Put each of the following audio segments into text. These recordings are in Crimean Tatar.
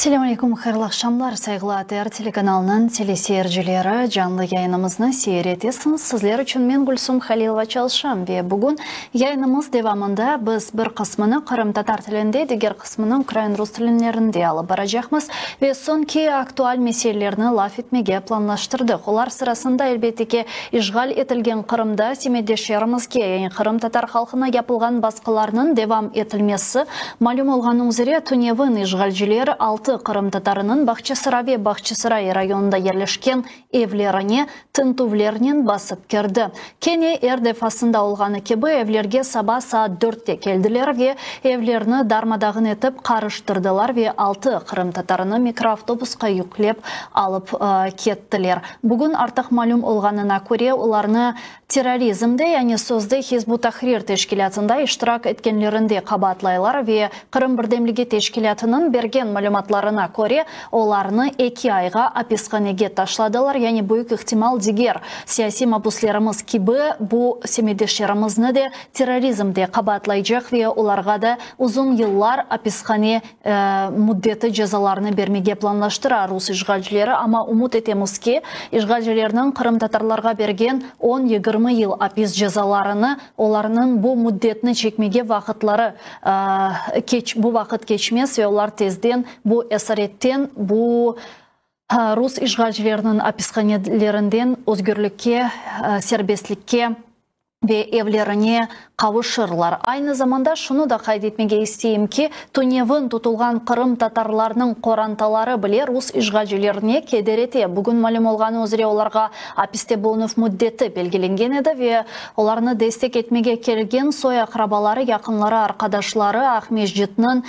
Selâm aleyküm, hayırlı aqşamlar, sayğılı ATR telekanalınıñ teleseyircileri, canlı yayınımıznı seyir etesiñiz. Sizler içün men Gülsum Halilova çalışam ve bugün yayınımız devamında biz bir qısmını qırımtatar tilinde, diger qısmını ukrain, rus tilinlerinde alıp baracaqmız ve soñki aktual meselelerni laf etmege planlaştırdıq. Olar sırasında, elbette ki, işğal etilgen Qırımda semetdeşlerimizge, yani qırımtatar halqına yapılğan basqılarnıñ devam etilmesi, Malüm olğanı üzre, tünevin işğalciler altı qırımtatarınıñ Bağçasara ve Bağçasaray rayonında yerleşken evlerine tintüvlernen basıp kirdi. Kene er defasında olğanı kibi, evlerge saba saat dörtte keldiler ve evlerni darma-dağın etip qarıştırdılar ve altı qırımtatarını mikroavtobusqa yüklep alıp kettiler. Bugün artıq malüm olğanına köre, olarnı Terrorizmde, yani sözde Hizb ut-Tahrir teşkilâtında iştirak etkenlerinde qabaatlaylar ve Qırım birdemligi teşkilâtınıñ bergen malümatlarına köre, olarnı eki ayğa apishanege taşladılar, yani büyük ihtimal diger siyasiy mabuslerimiz kibi bu semetdeşlerimizni de terrorizmde qabaatlaycaq ve olarğa da uzun yıllar apishane müddeti cezalarını bermege planlaştıra rus işğalcileri, amma ümüt etemiz ki, işğalcilerniñ qırımtatarlarğa bergen on-yigirmi yıl apis cezalarını, olarnıñ bu müddetni çekmege vaqıtları keç, bu vaqıt keçmez ve olar tezden bu esaretten, bu rus işğalcileriniñ apishanelerinden özgürlikke, serbestlikke ve evlerine qavuşırlar. Aynı zamanda şunı da qayd etmege isteyim ki, tünevin tutulğan qırımtatarlarnıñ qorantaları bile rus işğalcilerine keder ete. Bugün malüm olğanı üzre olarğa apiste bulunuv müddeti belgilengen edi ve olarnı destek etmege kelgen soy-aqrabaları, yaqınları, arqadaşları Aqmescitniñ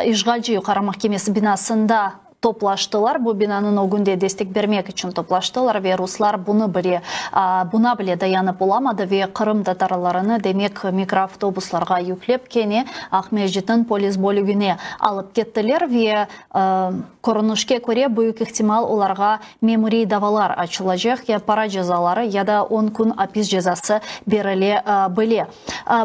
işğalci Yuqarı mahkemesi binasında toplaştılar, bu binanıñ ögünde destek bermek içün toplaştılar ve ruslar bunı bile, buna bile dayanıp olamadı ve qırımtatarlarını, demek, mikroavtobuslarğa yüklep kene Aqmescitniñ polis bölügine alıp kettiler ve, körünişke köre, büyük ihtimal olarğa memuriy davalar açılacaq, ya para cezaları, ya da on kün apis cezası berile bile.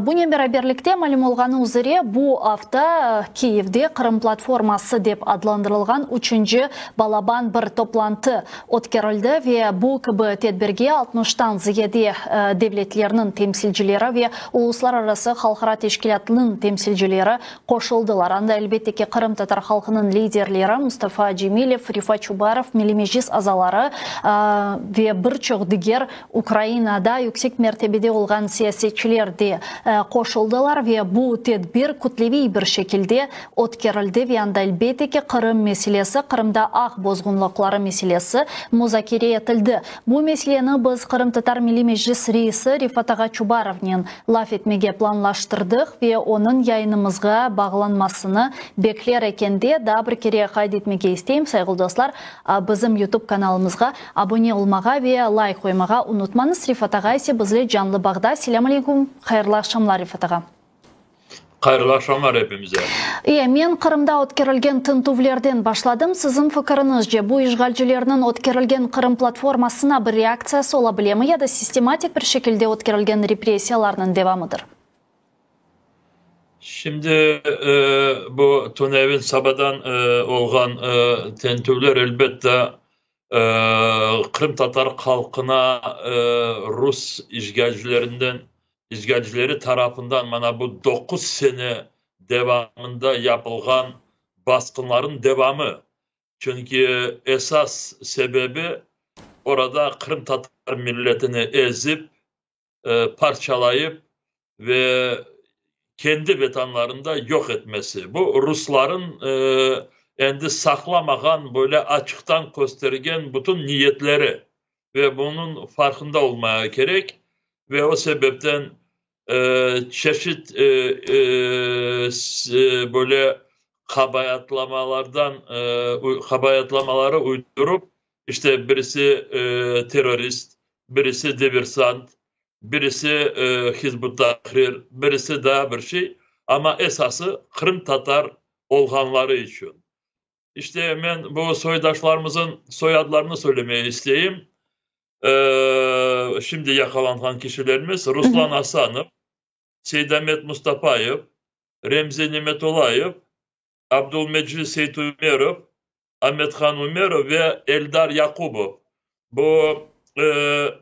Bunen beraberlikte, malüm olğanı üzre, bu afta Kiyevde Qırım platforması dep adlandırılğan üçünci balaban bir toplantı ötkerildi ve bu kibi tedbirge altmıştan ziyade devletlerniñ temsilcileri ve uluslararası halqara teşkilâtnıñ temsilcileri qoşuldılar. Anda, elbette ki, qırımtatar halqınıñ liderleri Mustafa Cemilev, Refat Çubarov, Milliy Meclis azaları ve bir çoq diger Ukrainada yüksek mertebede olğan siyasetçiler de qoşuldılar ve bu tedbir kütleviy bir şekilde ötkerildi ve anda, elbette ki, Qırım meselesi, Qırımda aq bozğunlıqları meselesi muzakere etildi. Bu meseleni biz Qırımtatar Milliy Meclis reisi Refat ağa Çubarovnen laf etmege planlaştırdıq ve onıñ yayınımızğa bağlanmasını bekler ekende, daa bir kere qayd etmege isteyim, sayğılı dostlar, bizim YouTube kanalımızğa abone olmağa ve layk qoymağa unutmañız. Refat ağa ise bizle canlı bağda. Selâm aleyküm, hayırlı aqşamlar, Refat ağa. Hayırlı aqşamlar epimize. E, men Qırımda ötkerilgen tintüvlerden başladım. Siziñ fikiriñizce, bu işğalcilerniñ ötkerilgen Qırım platformasına bir reaktsiyası ola bilemi ya da sistematik bir şekilde ötkerilgen repressiyalarnıñ devamıdır? Şimdi bu tünevin sabadan olğan tintüvler, elbette, qırımtatar halqına rus işğalcilerinden işğalcileri tarafından mana bu doquz sene devamında yapılğan basqınların devamı. Çünki esas sebebi orada qırımtatar milletini ezip, parçalayıp ve kendi vetanlarında yoq etmesi. Bu rusların endi saqlamağan, böyle açıqtan köstergen bütün niyetleri ve bunıñ farqında olmağa kerek ve o sebepten çeşit böyle qabayatlamalardan qabayatlamaları uydurıp, işte birisi terrorist, birisi diversant, birisi Hizb ut-Tahrir, birisi daa bir şey, amma esası qırımtatar olğanları içün. İşte men bu soydaşlarımızın soyadlarını söylemeye isteyim. Şimdi yaqalanğan kişilerimiz Ruslan Asanov, Seydamet Mustafayev, Remzi Nimetulayev, Abdulmecit Seytumerov, Amethan Umerov ve Eldar Yaqubov. Bu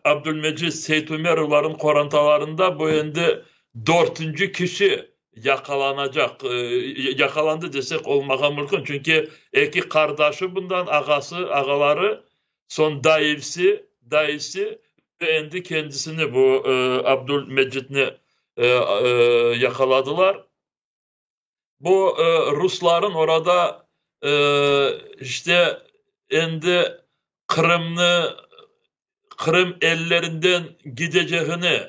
Abdulmecit Seytumerovlarnıñ qorantalarında bu endi dörtünci kişi yaqalanacaq, yaqalandı desek olmağa mümkün, çünki eki qardaşı bundan, ağası, ağaları, soñ dayısı, dayısı ve endi kendisini, bu Abdulmecitni yaqaladılar. Bu rusların orada işte endi Qırımnı, Qırım ellerinden gideceğini,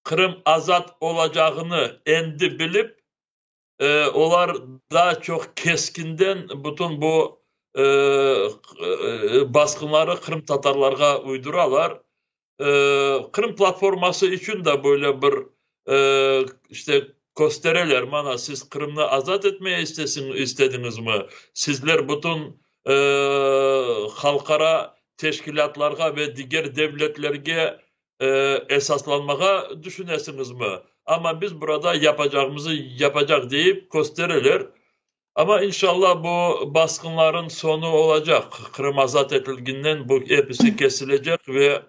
Qırım azat olacağını endi bilip, olar daa çoq keskinden bütün bu basqınları qırımtatarlarğa uyduralar. Qırım platforması içün de böyle bir işte köstereler, mana siz Qırımnı azat etmeye istediñizmi, sizler bütün halqara teşkilâtlarğa ve diger devletlerge esaslanmağa düşünesiñizmi, amma biz burada yapacağımızı yapacaq deyip köstereler. Amma inşallah bu basqınların soñu olacaq, Qırım azat etilginnen bu episi kesilecek ve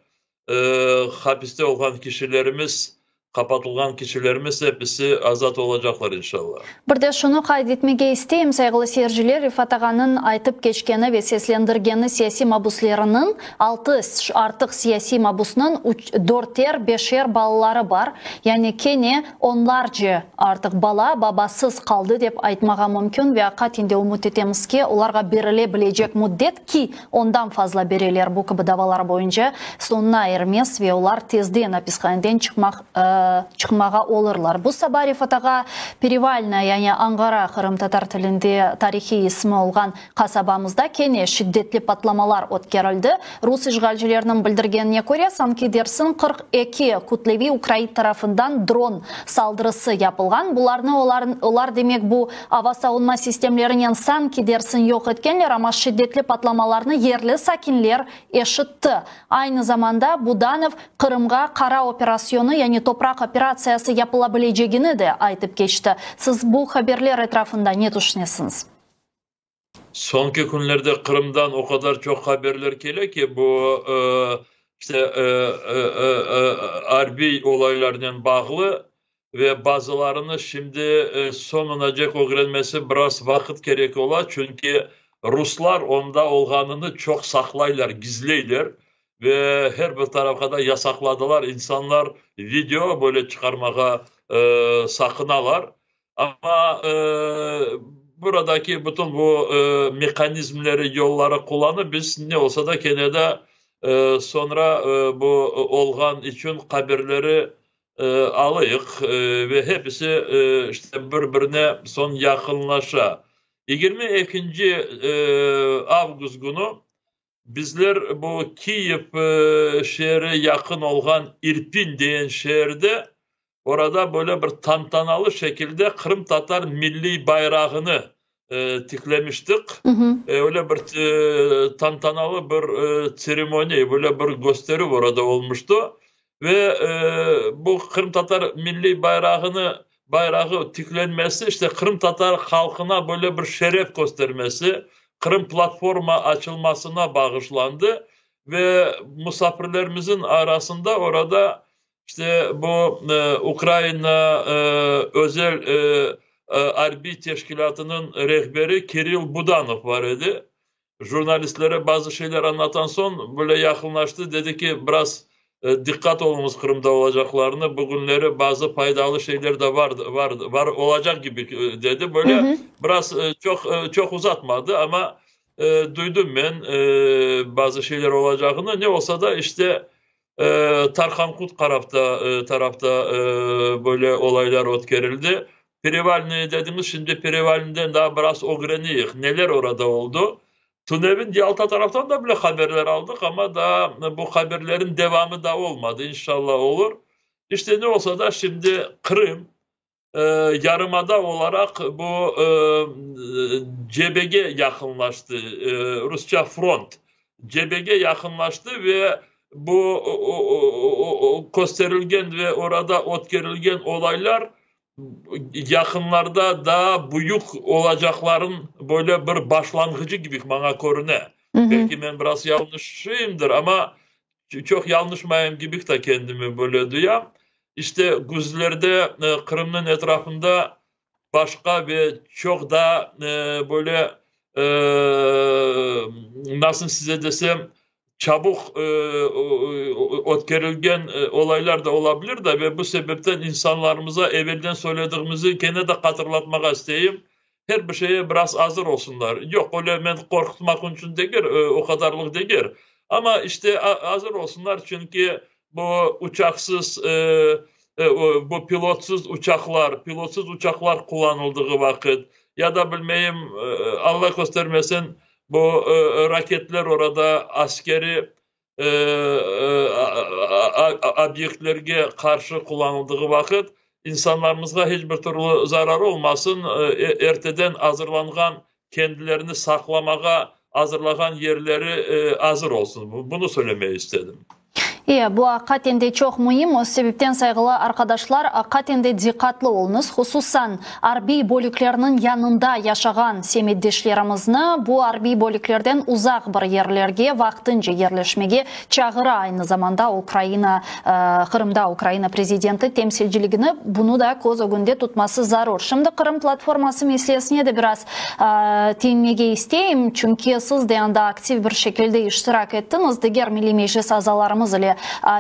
hapiste olğan kişilerimiz, qapatılğan kişilerimiz episi azat olacaqlar inşallah. Bir de şunı qayd etmege isteyim, sayğılı seyirciler, Refat ağanıñ aytıp keçkeni ve seslendirgeni siyasiy mabusleriniñ, altı artıq siyasiy mabusnıñ üç, dörter, beşer balaları bar, yani kene Onlarce artıq bala babasız qaldı dep aytmağa mümkün ve aqaten de ümüt etemiz ki, olarğa berile bilecek müddet, ki ondan fazla bereler bu kibi davalar boyunca, soñuna ermez ve olar tezden apishaneden çıqmaq çıqmağa olurlar. Bu saba Refat ağa Perevalnaya, yani Anğara qırımtatar tilinde tarihiy ismi olğan Qasabamızda kene şiddetli patlamalar ötkerildi. Rus işğalcileriniñ bildirgenine köre, sanki dersiñ 42 kütleviy ukrain tarafından dron saldırısı yapılğan. Bularnı olar, olar, demek, bu ava savunma sistemlerinen sanki dersiñ yoq etkenler, amma şiddetli patlamalarnı yerli sakinler eşitti. Aynı zamanda Budanov, Qırımğa qara operasyonı, yani topraq operatsiyası yapıla bilecegini de aytıp keçti. Siz bu haberler etrafında ne tüşünesiñiz? Soñki künlerde Qırımdan o qadar çoq haberler kele ki, bu, işte, arbiy olaylarnen bağlı ve bazılarını şimdi soñunacek ögrenmesi biraz vaqıt kerek ola, çünki ruslar onda olğanını çoq saqlaylar, gizleyler ve her bir tarafqa da yasaqladılar, insanlar video böyle çıqarmağa saqınalar. Amma buradaki bütün bu mehanizmleri, yolları qullanıp, biz ne olsa da kene de soñra bu olğan içün haberleri alayıq ve hepisi işte bir-birine soñ yaqınlaşa. 22 avgust künü bizler bu Kiyev şeeri yaqın olğan İrpin degen şeerde Orada böyle bir tantanalı şekilde qırımtatar milliy bayrağını tiklemiştik. Öyle bir tantanalı bir tseremoniya, böyle bir gösterüv orada olmuştı. Ve bu qırımtatar milliy bayrağını, bayrağı tiklenmesi, işte qırımtatar halqına böyle bir şeref köstermesi, Qırım platforma açılmasına bağışlandı. Ve musafirlerimizin arasında orada İşte, bu Ukraina özel arbiy teşkilâtınıñ rehberi Kirill Budanov bar edi. Jurnalistlere bazı şeyler añlatan soñ, böyle yaqınlaştı, dedi ki, biraz diqqat oluñız Qırımda olacaqlarını, bu künleri bazı faydalı şeyler de var, var, var olacaq kibi, dedi. Böyle biraz çoq, çoq uzatmadı, amma duydum men bazı şeyler olacağını. Ne olsa da, işte, Tarhanqut qarafta, tarafta böyle olaylar ötkerildi. Perevalnıy dediñiz, şimdi Perevalnıйden daa biraz ögreneyik, neler orada oldı. Tünevin Yalta taraftan da bile haberler aldıq, amma daa bu haberlerin devamı da olmadı, inşallah olur. İşte, ne olsa da, şimdi Qırım yarımada olaraq bu cebege yaqınlaştı, rusça front, cebege yaqınlaştı ve bu kösterilgen ve orada ötkerilgen olaylar. Yaqınlarda daa büyük olacaqların böyle bir başlanğıcı kibi maña körüne. Belki men biraz yañlışıyımdır, amma çoq yañlışmayım kibi de kendimi böyle duyam. İşte, küzlerde Qırımnıñ etrafında başqa ve çoq daa böyle, nasıl size desem, çabuq ötkerilgen olaylar da ola bilir da, ve bu sebepten insanlarımıza evelden söylediğimizi kene de hatırlatmağa isteyim, her bir şeye biraz azır olsunlar. Yoq, öyle men qorqutmaq içün degil, o qadarlıq degil, amma işte azır olsunlar, çünki bu uçaqsız, bu pilotsız uçaqlar, pilotsız uçaqlar qullanıldığı vaqıt, ya da bilmeyim, Alla köstermesin, Bu raketler orada askeriy obyektlerge qarşı qullanıldığı vaqıt insanlarımızğa hiç bir türlü zarar olmasın, erteden azırlanğan, kendilerini saqlamağa azırlağan yerleri azır olsun. Bunı söylemege istedim. E, bu aqiqaten de çoq müim, o sebepten, sayğılı arqadaşlar, aqiqaten de diqqatlı oluñız, hususan, arbiy bölüklerniñ yanında yaşağan semetdeşlerimizni bu arbiy bölüklerden uzaq bir yerlerge vaqtınca yerleşmege çağıra aynı zamanda Ukraina, Qırımda Ukraina prezidenti temsilciligini bunı da köz ögünde tutması zarur. Şimdi Qırım platforması meselesine de biraz Tiyinmege isteyim, çünki siz de anda aktiv bir şekilde iştirak ettiñiz, diger Milliy Meclis azalarımız ile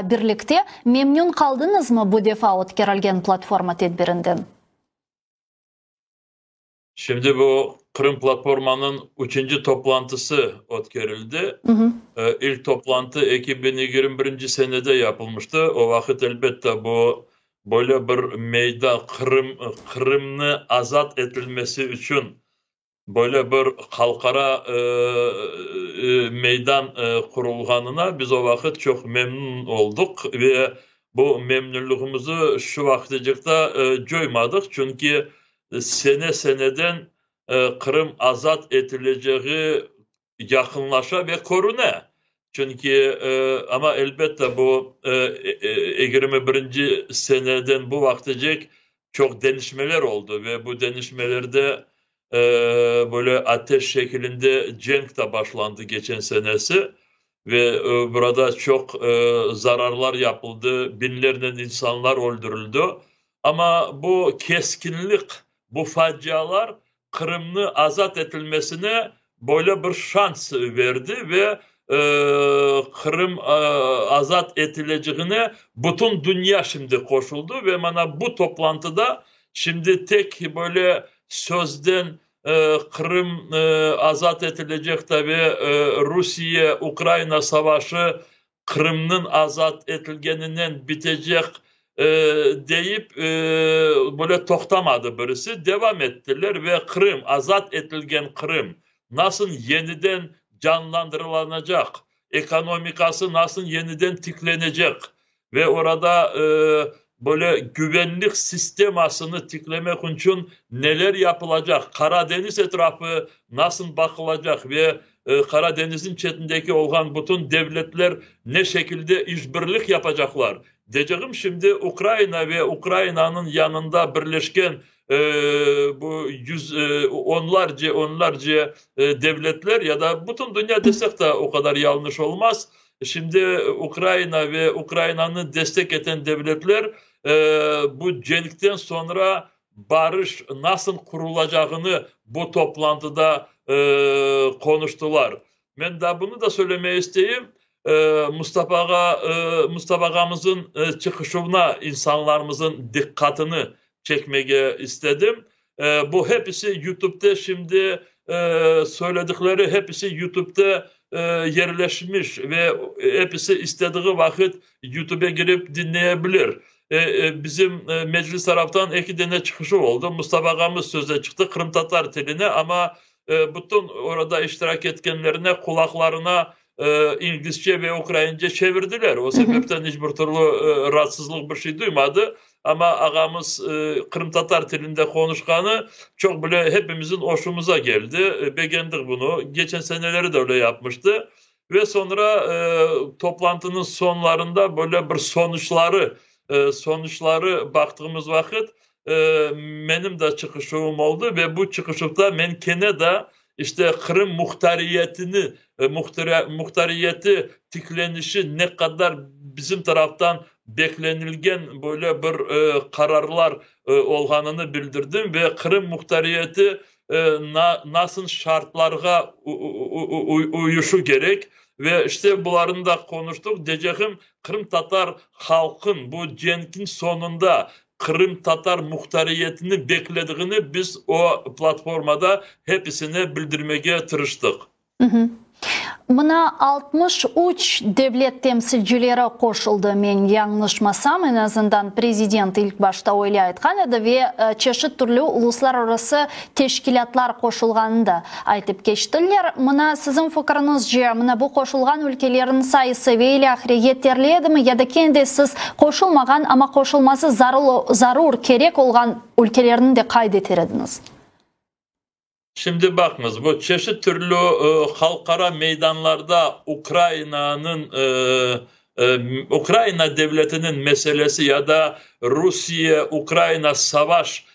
birlikte. Memnün qaldıñızmı bu defa ötkerilgen platforma tedbirinden? Şimdi bu Qırım platformanıñ üçünci toplantısı ötkerildi. İlk toplantı 2021 senede yapılmıştı. O vaqıt, elbette, bu Böyle bir meydan, Qırım, Qırımnı azat etilmesi içün böyle bir halqara meydan qurulğanına biz o vaqıt çoq memnün olduq ve bu memnünligimizi şu vaqıtecek da coymadıq, çünki sene-seneden Qırım azat etilecegi yaqınlaşa ve körüne. Çünki, amma elbette bu 21-nci seneden bu vaqtecek çoq deñişmeler oldı ve bu deñişmelerde böyle ateş şekilinde cenk da başlandı keçen senesi ve burada çoq zararlar yapıldı, biñlernen insanlar öldürildi. Amma bu keskinlik, bu facialar Qırımnı azat etilmesine böyle bir şans berdi ve Qırım azat etilecegine bütün dünya şimdi qoşuldı ve mana bu toplantıda şimdi tek böyle sözden Qırım azat etilecek tabi Rusiye-Ukraina savaşı Qırımnıñ azat etilgeninen bitecek deyip, böyle toqtamadı birisi, devam ettiler ve Qırım, azat etilgen Qırım nasıl yeniden canlandırılanacaq, ekonomikası nasıl yeniden tiklenecek ve orada böyle güvenlik sistemasını tiklemek içün neler yapılacaq, Qara deñiz etrafı nasıl baqılacaq ve Qara deñizniñ çetindeki olğan bütün devletler ne şekilde işbirlik yapacaqlar? Deycegim, şimdi Ukraina ve Ukrainanıñ yanında birleşken bu yüz onlarce, onlarce devletler ya da bütün dünya desek de o qadar yañlış olmaz, şimdi Ukraina ve Ukrainanı destek eten devletler bu cenkten soñra barış nasıl qurulacağını bu toplantıda qonuştılar. Men daa bunı da söylemege isteyim, Mustafa ağa, Mustafa ağamızın çıqışuvına insanlarımızın diqqatını çekmege istedim. Bu hepisi YouTubede şimdi söyledikleri hepisi YouTubede yerleşmiş ve hepisi istediği vaqıt YouTubege girip diñleyebilir. Bizim Meclis taraftan eki dene çıqışı oldı. Mustafa ağamız söze çıqtı qırımtatar tiline, amma bütün orada iştirak etkenlerine qulaqlarına inglizce ve ukraince çevirdiler. O sebepten iç bir türlü raatsızlıq bir şey duymadı. Amma ağamız qırımtatar tilinde qonuşqanı çoq bile hepimizin oşumuza keldi. Begendik bunı. Geçen seneleri de öyle yapmıştı. Ve soñra toplantınıñ soñlarında böyle bir sonuçları, sonuçları baqtığımız vaqıt. Menim de çıqışuvım oldı ve bu çıqışuvda men kene de işte Qırım muhtariyetini, muhtariyeti tiklenişi ne qadar bizim taraftan beklenilgen böyle bir qararlar olğanını bildirdim ve Qırım muhtariyeti nasıl şartlarğa uyuşı kerek ve işte bularnı da qonuştıq. Deycegim, qırımtatar halqın bu cenkniñ soñunda qırımtatar muhtariyetini beklediğini biz o platformada hepisine bildirmege tırıştıq. Mına 63 devlet temsilcileri qoşuldı, men yañlışmasam, eñ azından prezident ilk başta öyle aytqan edi, ve çeşit türlü uluslararası teşkilâtlar qoşulğanını da aytıp keçtiler. Mına siziñ fikriñizce, mına bu qoşulğan ülkelerniñ sayısı ve ilâhre yeterli edimi ya da kene de siz qoşulmağan, amma qoşulması zarur, kerek olğan ülkelerni de qayd eter ediñiz? Şimdi baqıñız, bu çeşit türlü halqara meydanlarda Ukrainanıñ, Ukraina devletiniñ meselesi ya da Rusiye-Ukraina savaş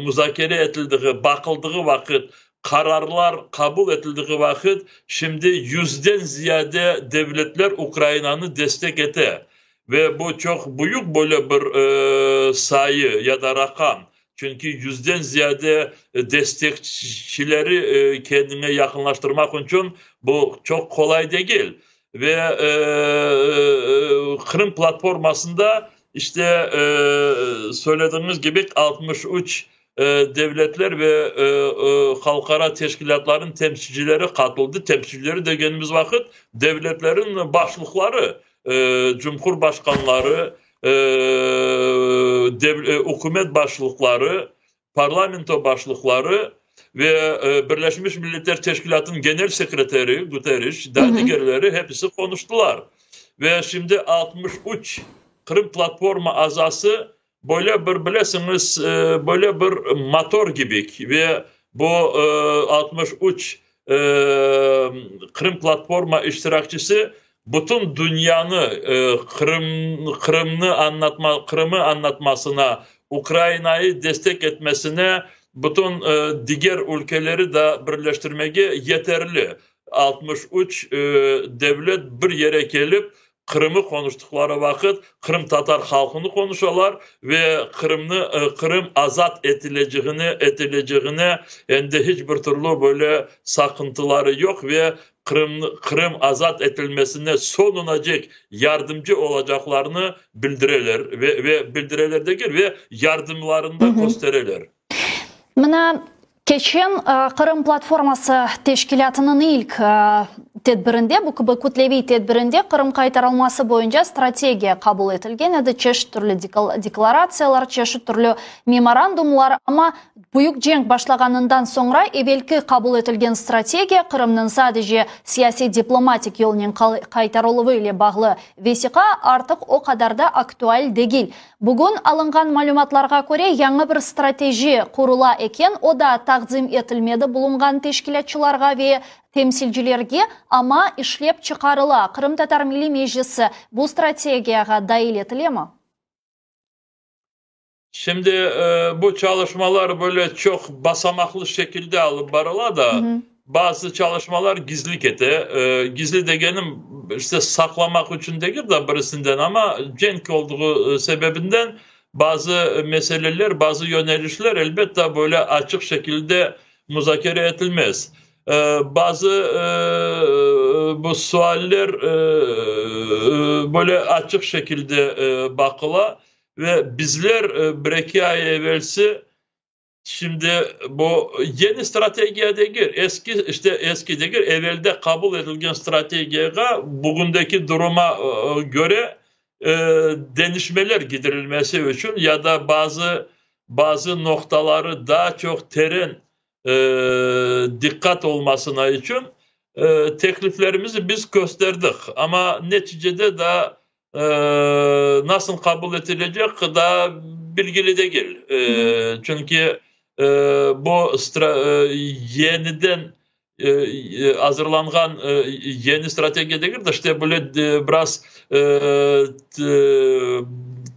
muzakere etildiği, baqıldığı vaqıt, qararlar qabul etildiği vaqıt şimdi yüzden ziyade devletler Ukrainanı destek ete. Ve bu çoq büyük böyle bir sayı ya da raqam. Çünki yüzden ziyade destekçileri kendine yaqınlaştırmaq içün bu çoq qolay degil. Ve Qırım platformasında işte söylediğiñiz kibi 63 devletler ve halqara teşkilâtlarnıñ temsilcileri qatıldı. Temsilcileri degenimiz vaqıt devletlerniñ başlıqları, cumhurbaşqanları, ükümet başlıqları, parlamento başlıqları ve Birleşmiş Milletler Teşkilâtınıñ genel sekreteri Guterriş, daa digerleri hepisi qonuştılar. Ve şimdi 63 Qırım platforma azası böyle bir, bilesiñiz, böyle bir motor kibi ve bu 63 Qırım platforma iştirakçisi bütün dünyanı Qırım, Qırımnı añlatma, Qırımı añlatmasına, Ukrainayı destek etmesine, bütün diger ülkeleri da birleştirmege yeterli. 63 devlet bir yere kelip, Qırımı qonuştıqları vaqıt qırımtatar halqını qonuşalar ve Qırımnı, Qırım azat etilecegine, etilecegine endi hiç bir türlü böyle saqıntıları yoq ve Qırımnı, Qırım azat etilmesine soñunacek yardımcı olacaqlarını bildireler ve, ve bildireler degil, ve yardımlarını da köstereler. Mına keçen Qırım platforması teşkilâtınıñ ilk tedbirinde, bu kibi kütleviy tedbirinde Qırım qaytarılması boyunca strategiya qabul etilgen edi, çeşit türlü deklaratsiyalar, çeşit türlü memorandumlar, amma Büyük cenk başlağanından soñra evelki qabul etilgen strategiya, Qırımnıñ sadece siyasiy-diplomatik yolnen qaytarıluvı ile bağlı vesiqa artıq o qadar da aktual degil. Bugün alınğan malümatlarğa köre, yañı bir strateji qurula eken, o da taqdim etilmedi bulunğan teşkilâtçılarğa ve temsilcilerge, amma işlep çıqarıla. Qırımtatar Milliy Meclisi bu strategiyağa dail etilemi? Şimdi bu çalışmalar böyle çoq basamaqlı şekilde alıp barıla da, bazı çalışmalar gizli kete. Gizli degenim, işte saqlamaq içün degil da birisinden, amma cenk olduğı sebebinden bazı meseleler, bazı yönelişler elbette böyle açıq şekilde muzakere etilmez. Bazı bu sualler böyle açıq şekilde baqıla. Ve bizler bir-eki ay evelsi şimdi bu yeni strategiya degil, eski, işte eski degil, evelde qabul etilgen strategiyağa bugündeki duruma köre deñişmeler gidirilmesi içün ya da bazı bazı noqtaları daa çoq teren diqqat olmasına içün tekliflerimizi biz kösterdik. Amma neticede daa Nasıl qabul etilecek daa bilgili degil. Çünki bu yeniden azırlanğan yeni strategiya degil de, işte böyle biraz.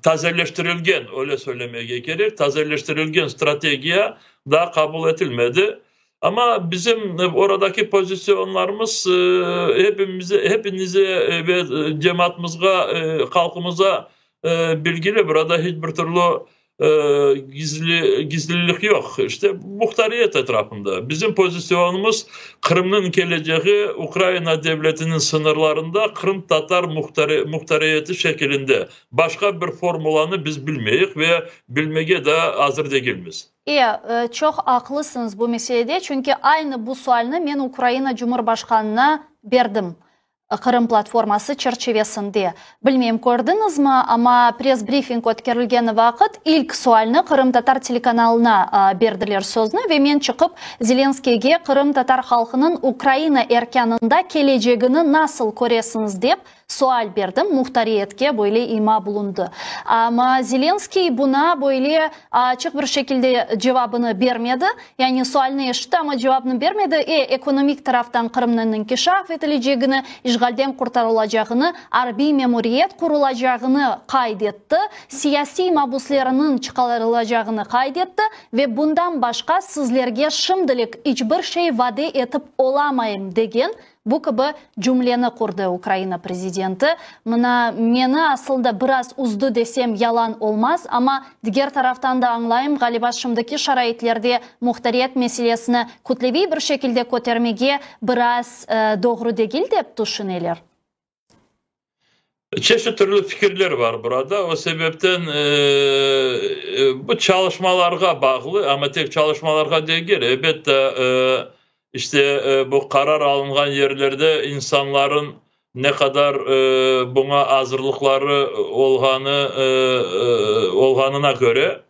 Tazeleştirilgen, öyle söylemege kerek, tazeleştirilgen strategiya daa qabul etilmedi. Amma bizim oradaki pozisyonlarımız hepimize, hepinize ve cemaatımızğa, halqımıza bilgili, burada hiç bir türlü gizli, gizlilik yoq. İşte, muhtariyet etrafında. Bizim pozisyonımız, Qırımnıñ kelecegi Ukraina devletiniñ sıñırlarında qırımtatar muhtariyeti şekilinde. Başqa bir formulanı biz bilmeyik ve bilmege de azır degilmiz. E, çoq aqlısıñız bu meselede, çünki aynı bu sualni men Ukraina Cumhurbaşqanına berdim Qırım platforması çerçivesinde. Bilmeyim, kördiñizmi, amma press-brifing ötkerilgeni vaqıt ilk sualni qırımtatar telekanalına berdiler sözni ve men çıqıp Zelenskiyge qırımtatar halqınıñ Ukraina erkânında kelecegini nasıl köresiñiz dep Sual berdim, muhtariyetke böyle ima bulundı. Amma Zelenskıy buna böyle açıq bir şekilde cevabını bermedi. Yani sualni eşitti, amma cevabını bermedi. E, ekonomik taraftan Qırımnıñ inkişaf etilecegini, işğalden qurtarılacağını, arbiy memuriyet qurulacağını qayd etti, siyasiy mabusleriniñ çıqarılacağını qayd etti ve bundan başqa sizlerge şimdilik iç bir şey vade etip olamayım degen Bu kibi cümleni qurdı Ukraina prezidenti. Mına, meni asıl da biraz üzdü desem yalan olmaz, amma diger taraftan da añlayım, ğaliba şimdiki şaraitlerde muhtariyet meselesini kütleviy bir şekilde kötermege biraz doğru degil dep tüşüneler. Çeşit türlü fikirler var burada, o sebepten bu çalışmalarğa bağlı, amma tek çalışmalarğa degil, elbette, işte bu qarar alınğan yerlerde insanların ne qadar buña azırlıqları olğanı olğanına köre,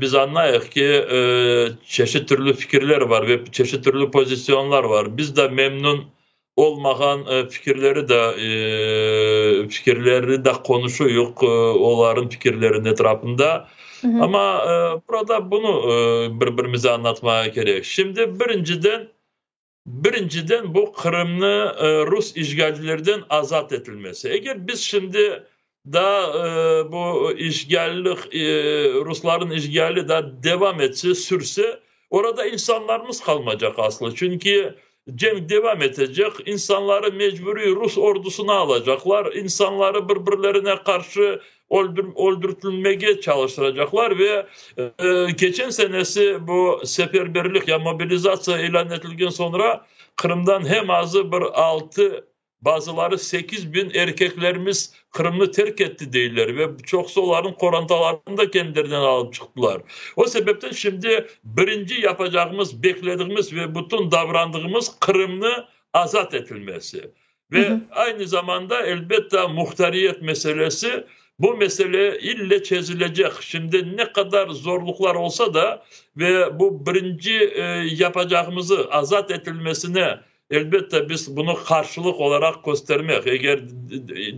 biz añlayıq ki, çeşit türlü fikirler var ve çeşit türlü pozisyonlar var. Biz de memnün olmağan fikirleri de fikirleri de qonuşuyıq olarnıñ fikirleriniñ etrafında. Amma burada bunı bir-birimize añlatmağa kerek. Şimdi birinciden, birinciden bu Qırımnı rus işğalcilerden azat etilmesi. Eger biz şimdi daa bu işğallik, ruslarnıñ işğali daa devam etse, sürse, orada insanlarımız qalmaycaq aslı. Çünki Cenk devam etecek, insanları mecburiy rus ordusına alacaqlar, insanları bir-birlerine qarşı öldürtilmege çalıştıracaqlar ve keçen senesi bu seferberlik ya mobilizatsiya ilân etilgen soñra Qırımdan hem azı bir altı, bazıları 8000 erkeklerimiz Qırımnı terk etti deyler ve çoqusı olarnıñ qorantalarını da kendilerinden alıp çıqtılar. O sebepten şimdi birinci yapacağımız, bekledigimiz ve bütün davrandığımız Qırımnı azat etilmesi. Ve aynı zamanda, elbette, muhtariyet meselesi, bu mesele ille çezilecek. Şimdi ne qadar zorluqlar olsa da, ve bu birinci yapacağımızı, azat etilmesine Elbette, biz bunı qarşılıq olaraq köstermek, eger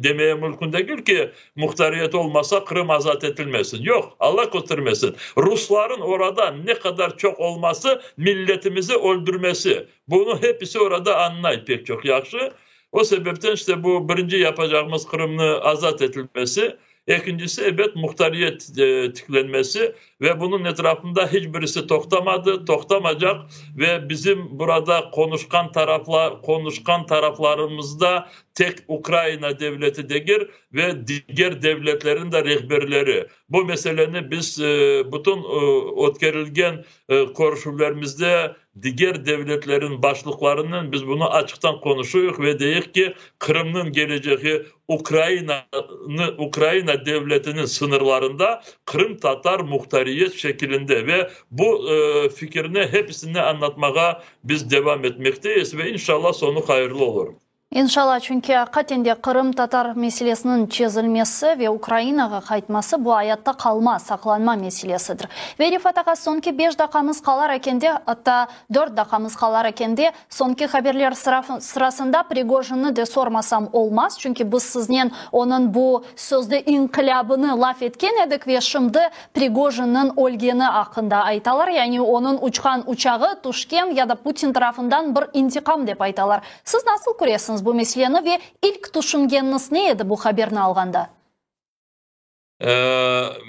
demeye mümkün degil ki, muhtariyet olmasa, Qırım azat etilmesin. Yoq, Alla köstermesin. Rusların orada ne qadar çoq olması, milletimizi öldürmesi. Bunı hepisi orada añlay pek çoq yahşı. O sebepten işte bu birinci yapacağımız Qırımnı azat etilmesi. Ekincisi, ebet, muhtariyet tiklenmesi ve bunıñ etrafında hiç birisi toqtamadı, toqtamacaq ve bizim burada qonuşqan taraflar, qonuşqan taraflarımızda tek Ukraina devleti degil ve diger devletlerin de rehberleri. Bu meseleni biz bütün ötkerilgen körüşüvlerimizde Diger devletlerin başlıqlarınen biz bunı açıqtan qonuşuyıq ve deyik ki, Qırımnıñ kelecegi Ukrainanı, Ukraina devletiniñ sıñırlarında qırımtatar muhtariyet şekilinde ve bu fikirni hepisine añlatmağa biz devam etmekteyiz ve inşallah soñu hayırlı olur. İnşallah, çünki aqiqaten de qırımtatar meselesiniñ çezilmesi ve Ukrainağa qaytması bu ayatta qalma, saqlanma meselesidir. Ve Refat ağa, soñki beş daqqamız qalar ekende, atta dört daqqamız qalar ekende, soñki haberler sırasında Prigojinnı de sormasam olmaz, çünki biz siznen onıñ bu sözde inqilâbını laf etken edik ve şimdi Prigojinniñ ölgeni aqqında aytalar, yani onıñ uçqan uçağı tüşken ya da Putin tarafından bir intiqam dep aytalar. Siz nasıl köresiñiz bu meseleni ve ilk tüşüngeniñiz ne edi bu haberni alğanda?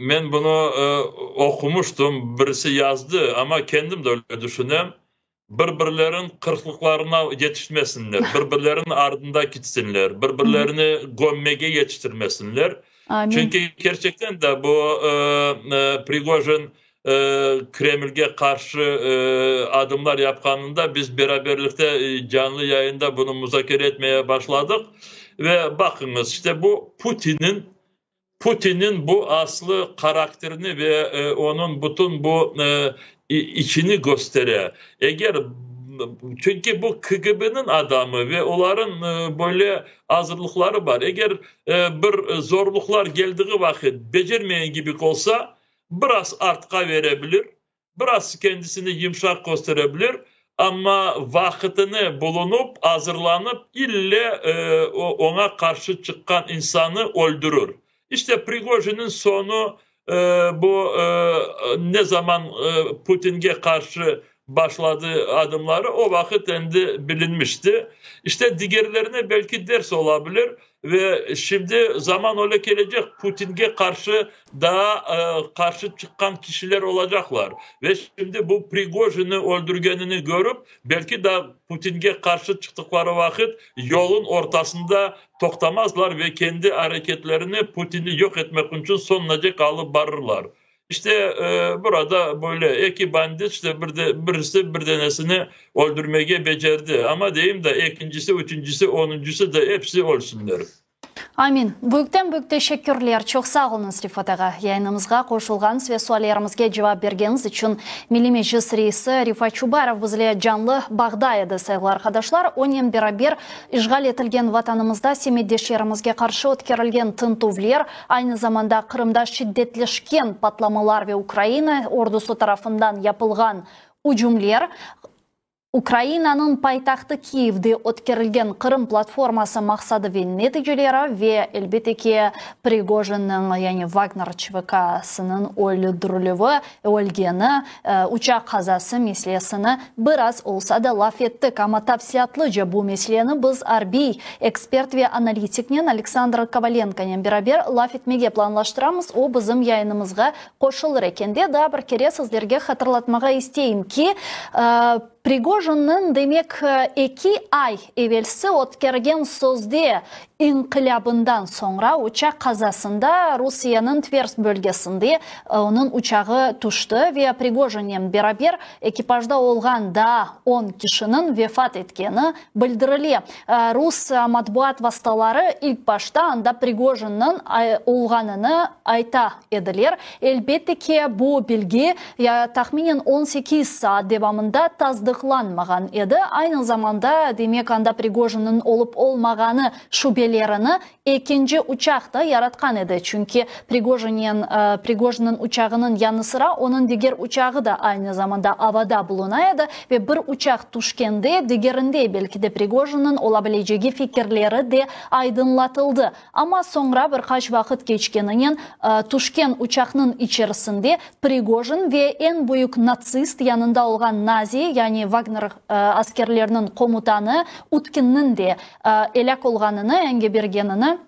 Men bunı oqumıştım, birisi yazdı, amma kendim de öyle düşünem, bir-birlerin qırqlıqlarına yetişmesinler, bir-birleriniñ ardında kitsinler, bir-birlerini gömmege yetiştirmesinler. Çünki kerçekten de bu Prigojin Kremlge qarşı adımlar yapqanında biz beraberlikte canlı yayında bunı muzakere etmeye başladıq. Ve baqıñız, işte bu Putinniñ Putinniñ bu aslı qarakterini ve onıñ bütün bu içini köstere. Eger, çünki bu KGBniñ adamı ve olarıñ böyle azırlıqları bar. Eger bir zorluqlar keldiği vaqıt becermegen kibi olsa, biraz artqa vere bilir, biraz kendisini yımşaq köstere bilir, amma vaqıtını bulunıp, azırlanıp, ille oña qarşı çıqqan insanı öldürir. İşte, Prigojinniñ soñu bu, ne zaman Putinge qarşı başladı adımları, o vaqıt endi bilinmişti. İşte, digerlerine belki ders ola bilir. Ve şimdi zaman öyle kelecek, Putinge qarşı daa qarşı çıqqan kişiler olacaqlar. Ve şimdi bu Prigojinni öldürgenini körip, belki daa Putinge qarşı çıqtıqları vaqıt yolun ortasında toqtamazlar ve kendi areketlerini Putinni yoq etmek içün soñunacek alıp barırlar. İşte, burada böyle eki bandit, işte, bir de, birisi bir denesini öldürmege becerdi. Amma deyim da, ekincisi, üçüncisi, onuncısı da episi ölsünler. Amin. Büyükten büyük teşekkürler. Çoq sağ oluñız, Rifat ağa, yayınımızğa qoşulğanıñız ve suallerimizge cevap bergeniñiz içün. Milliy Meclis reisi Refat Çubarov bizle canlı bağda edi, sayğılı arqadaşlar. Onen beraber işğal etilgen Vatanımızda semetdeşlerimizge qarşı ötkerilgen tintüvler, Aynı zamanda Qırımda şiddetleşken patlamalar ve Ukraina ordusı tarafından yapılğan ücümler, Ukrainanıñ paytahtı Kiyevde ötkerilgen Qırım platforması maqsadı ve neticeleri ve, elbette ki, Prigojinniñ, yani Vagner ÇVK-sınıñ öldürilüvi, ölgeni, uçaq qazası meselesini biraz olsa da laf ettik. Amma tafsilâtlıca bu meseleni biz arbiy ekspert ve analitiknen Aleksandr Kovalenkonen beraber laf etmege planlaştıramız. O, bizim yayınımızğa qoşulır ekende, daa bir kere sizlerge hatırlatmağa isteyim ki, Prigojinniñ, demek, eki ay evelsi ötkergen sözde inqilâbından soñra uçaq qazasında Rusiyeniñ Tversk bölgesinde onıñ uçağı tüşti ve Prigojinnen beraber ekipajda olğan daa on kişiniñ vefat etkeni bildirile. Rus matbuat vastaları ilk başta anda Prigojinniñ olğanını ayta ediler. Elbette ki, bu bilgi tahminen 18 saat devamında tasdıqlanmağan edi. Aynı zamanda, demek, anda Prigojinniñ olıp olmağanı şübelerini ekinci uçaq da yaratqan edi, çünki Prigojinnen Prigojinniñ uçağınıñ yanı sıra onıñ diger uçağı da aynı zamanda avada buluna edi ve bir uçaq tüşkende, digerinde belki de Prigojinniñ ola bilecegi fikirleri de aydınlatıldı. Amma soñra bir qaç vaqıt keçkeninen tüşken uçaqnıñ içerisinde Prigojin ve eñ büyük natsist yanında olğan nazi, yani Vagner askerleriniñ komutanı Utkinniñ de elâk olğanını, engebergenini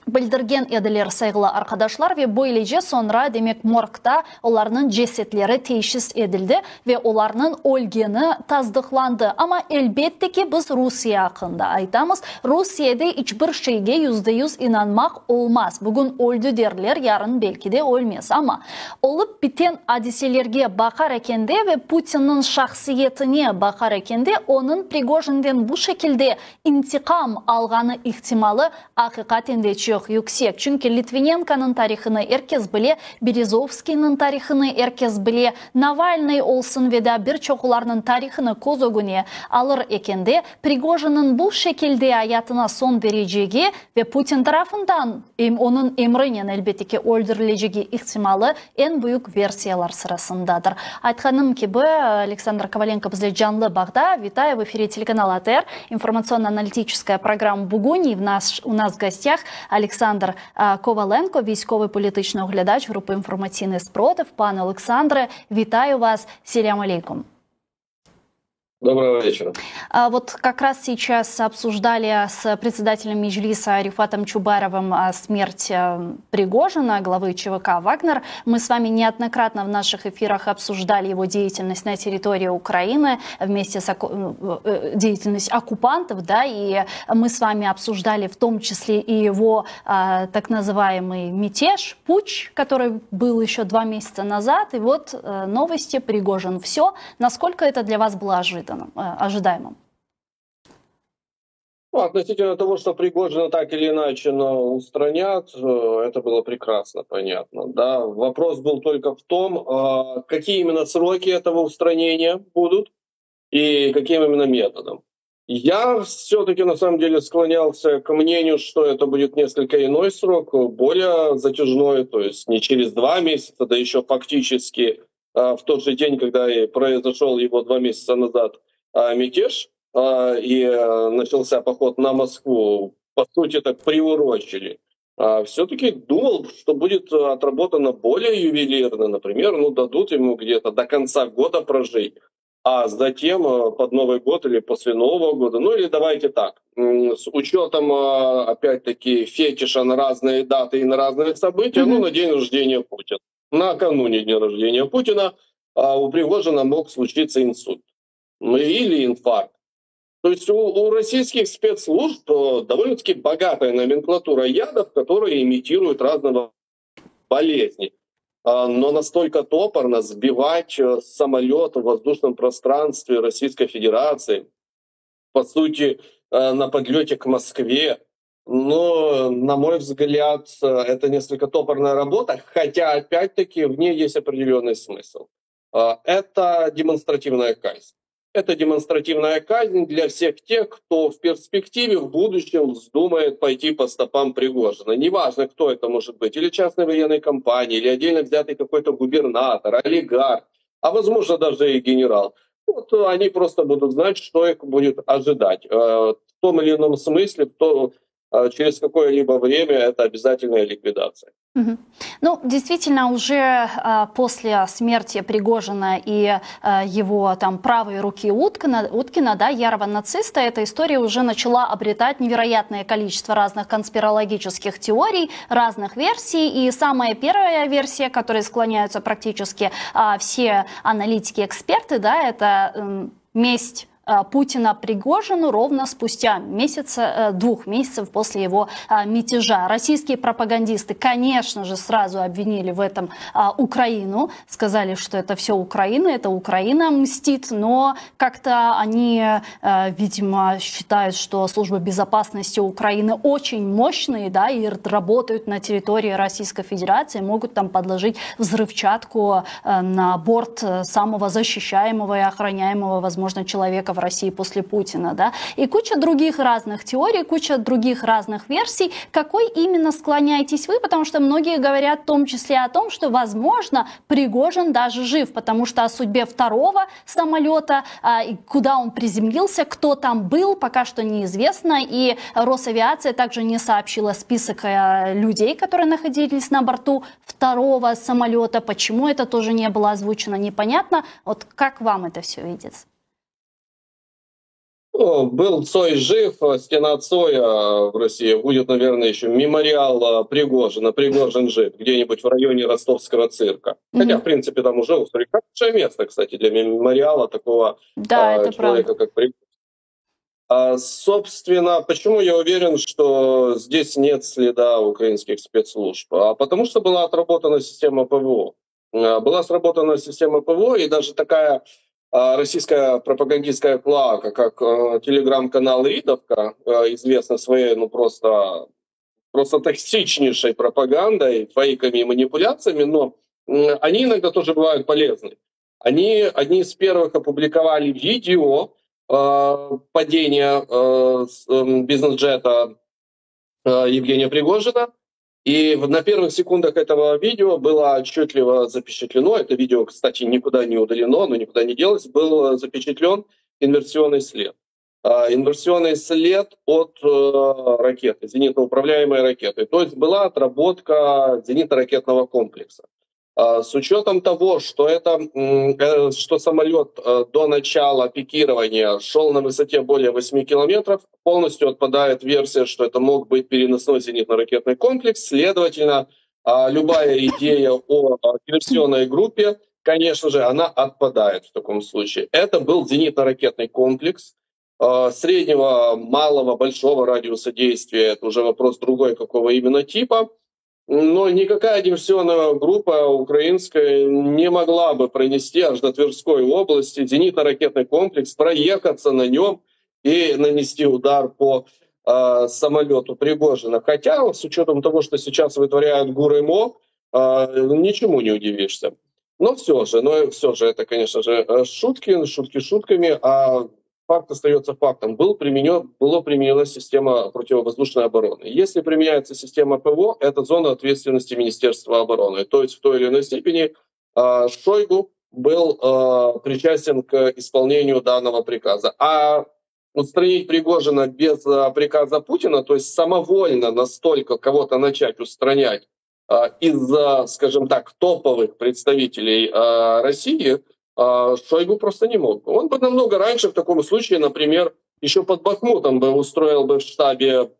bildirgen ediler, sayğılı arqadaşlar, ve böylece soñra, demek, morgda olarnıñ cesetleri teşhis edildi ve olarnıñ ölgeni tasdıqlandı. Amma, elbette ki, biz Rusiye aqqında aytamız. Rusiyede iç bir şeyge 100% inanmaq olmaz. Bugün öldü derler, yarın belki de ölmez. Amma olıp biten adiselerge baqar ekende ve Putinniñ şahsiyetine baqar ekende, onıñ Prigojinden bu şekilde intiqam alğanı ihtimalı aqiqaten de çoq yüksek. Çünki Litvinenkonıñ tarihını er kes bile, Berezovskiyniñ tarihını er kes bile, Navalnıy olsun ve daa bir çoqlarnıñ tarihını köz ögüne alır ekende, Prigojinniñ bu şekilde ayatına soñ berecegi ve Putin tarafından, onıñ emrinen, elbette ki, öldürilecegi ihtimalı eñ büyük versiyalar sırasındadır. Aytqanım kibi, Aleksandr Kovalenko bizle canlı bağda. Vitayı, v efire telekanal ATR, informatsionno-analitiçeskaya programma Bugün, i u nas v gostях Aleksandr Kovalenko, vійськовий політичний оглядач групи «Інформаційний спротив». Пане Олександре, вітаю вас. Селям алейкум. Доброго вечера. А вот как раз сейчас обсуждали с председателем Меджлиса Рефатом Чубаровым смерть Пригожина, главы ЧВК «Вагнер». Мы с вами неоднократно в наших эфирах обсуждали его деятельность на территории Украины вместе с деятельность оккупантов, да, и мы с вами обсуждали в том числе и его так называемый мятеж, путч, который был еще 2 месяца назад. И вот новости: Пригожин все. Насколько это для вас было ожидаемым? Ну, относительно того, что Пригожина так или иначе, но устранят, это было прекрасно понятно. Да? Вопрос был только в том, какие именно сроки этого устранения будут и каким именно методом. Я все-таки на самом деле склонялся к мнению, что это будет несколько иной срок, более затяжной, то есть не через 2 месяца, да еще фактически в тот же день, когда и произошел его 2 месяца назад мятеж, и начался поход на Москву, по сути, так приурочили. Все-таки думал, что будет отработано более ювелирно, например, ну, дадут ему где-то до конца года прожить, а затем под Новый год или после Нового года, ну или давайте так, с учетом, опять-таки, фетиша на разные даты и на разные события, ну, на день рождения Путина. Накануне дня рождения Путина у Пригожина мог случиться инсульт, ну, или инфаркт. То есть у российских спецслужб довольно-таки богатая номенклатура ядов, которые имитируют разного болезни. Но настолько топорно сбивать самолет в воздушном пространстве Российской Федерации, по сути, на подлете к Москве, но, на мой взгляд, это несколько топорная работа, хотя, опять-таки, в ней есть определенный смысл. Это демонстративная казнь. Это демонстративная казнь для всех тех, кто в перспективе, в будущем вздумает пойти по стопам Пригожина. Неважно, кто это может быть, или частная военная компания, или отдельно взятый какой-то губернатор, олигарх, а возможно даже и генерал. Вот они просто будут знать, что их будет ожидать. В том или ином смысле, то через какое-либо время это обязательная ликвидация. Угу. Ну, действительно, уже после смерти Пригожина и его там правой руки Уткина, да, ярого нациста, эта история уже начала обретать невероятное количество разных конспирологических теорий, разных версий. И самая первая версия, к которой склоняются практически все аналитики-эксперты, да, это месть Путина Пригожину ровно спустя месяца, 2 месяцев после его мятежа. Российские пропагандисты, конечно же, сразу обвинили в этом Украину, сказали, что это все Украина, это Украина мстит, но как-то они, видимо, считают, что служба безопасности Украины очень мощные, да, и работают на территории Российской Федерации, могут там подложить взрывчатку на борт самого защищаемого и охраняемого, возможно, человека в России после Путина, да, и куча других разных теорий, куча других разных версий. Какой именно склоняетесь вы? Потому что многие говорят в том числе о том, что, возможно, Пригожин даже жив, потому что о судьбе второго самолета, куда он приземлился, кто там был, пока что неизвестно. И Росавиация также не сообщила список людей, которые находились на борту второго самолета. Почему это тоже не было озвучено, непонятно. Вот как вам это все видится? Ну, был Цой жив, стена Цоя в России, будет, наверное, еще мемориал Пригожина, Пригожин жив, где-нибудь в районе ростовского цирка. Хотя, в принципе, там уже устроили хорошее место, кстати, для мемориала такого Да, это человека, правда. Как Пригожин. Собственно, почему я уверен, что здесь нет следа украинских спецслужб? А потому что была отработана система ПВО. Была сработана система ПВО, и даже такая российская пропагандистская клоака, как телеграм-канал Ридовка, известна своей, ну, просто токсичнейшей пропагандой, фейками и манипуляциями, но они иногда тоже бывают полезны. Они одни из первых опубликовали видео падения бизнес-джета Евгения Пригожина. И на первых секундах этого видео было отчетливо запечатлено, это видео, кстати, никуда не удалено, оно никуда не делось, был запечатлен инверсионный след. Инверсионный след от ракеты, зенитно-управляемой ракеты. То есть была отработка зенитно-ракетного комплекса. С учетом того, что, это, э, что самолет э, до начала пикирования шел на высоте более 8 километров, полностью отпадает версия, что это мог быть переносной зенитно-ракетный комплекс. Следовательно, любая идея о диверсионной группе, конечно же, она отпадает в таком случае. Это был зенитно-ракетный комплекс среднего, малого, большого радиуса действия. Это уже вопрос другой, какого именно типа. Но никакая диверсионная группа украинская не могла бы пронести аж до Тверской области зенитно-ракетный комплекс, проехаться на нем и нанести удар по э, самолету Пригожина. Хотя, с учетом того, что сейчас вытворяют ГУР и МО, э, ничему не удивишься. Но все же, но все же это, конечно же, шутки, шутки шутками, а факт остается фактом. Был применен, была применена система противовоздушной обороны. Если применяется система ПВО, это зона ответственности Министерства обороны. То есть в той или иной степени э, Шойгу был э, причастен к исполнению данного приказа. А устранить Пригожина без э, приказа Путина, то есть самовольно настолько кого-то начать устранять из, скажем так, топовых представителей России, Шойгу просто не мог. Он бы намного раньше в таком случае, например, еще под Бахмутом бы устроил бы в штабе